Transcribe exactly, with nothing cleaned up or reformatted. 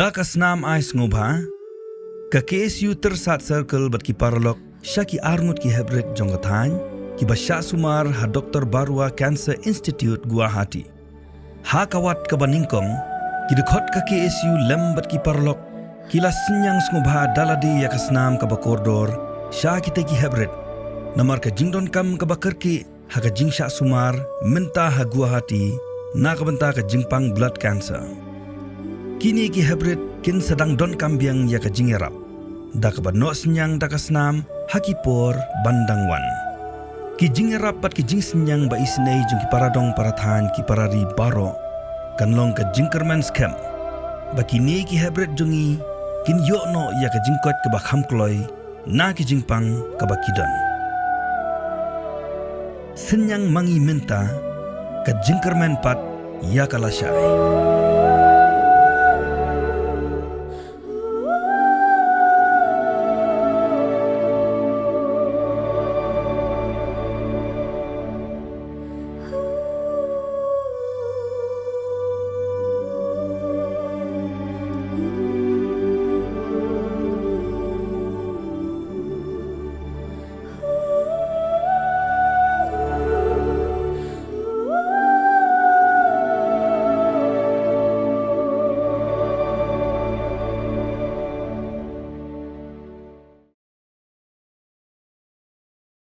Da ka snam ai sngewbha, ka K S U Tyrsad Circle bad ki paralok sha ki arngut ki heprit jong ka thaiñ, kiba shah sumar ha Doctor Barua Cancer Institute, Guwahati. Ha ka wat kaba nyngkong, ki dkhot ka K S U lem bad ki paralok ki la synñiang sngewbha da lade ïa ka snam kaba kordor sha kitei ki heprit, namar ka jingdonkam kaba kyrkieh ha ka jingshah sumar mynta ha Guwahati na ka bynta ka jingpang blood cancer. Kine ki heprit kin sa dang donkam biang ïa ka jingïarap da kaba noh synñiang da ka snam ha ki por ban dang wan. Ki jingïarap bad ki jingsynñiang ba isynei jong ki paradong parathaiñ ki parari baroh kan long ka jingkyrmen skhem ba kine ki heprit jong ngi kin ïoh noh ïa ka jingkoit kaba kham kloi na ki jingpang kaba ki don. Synñiang ma ngi mynta, ka jingkyrmen pat ïa ka lashai.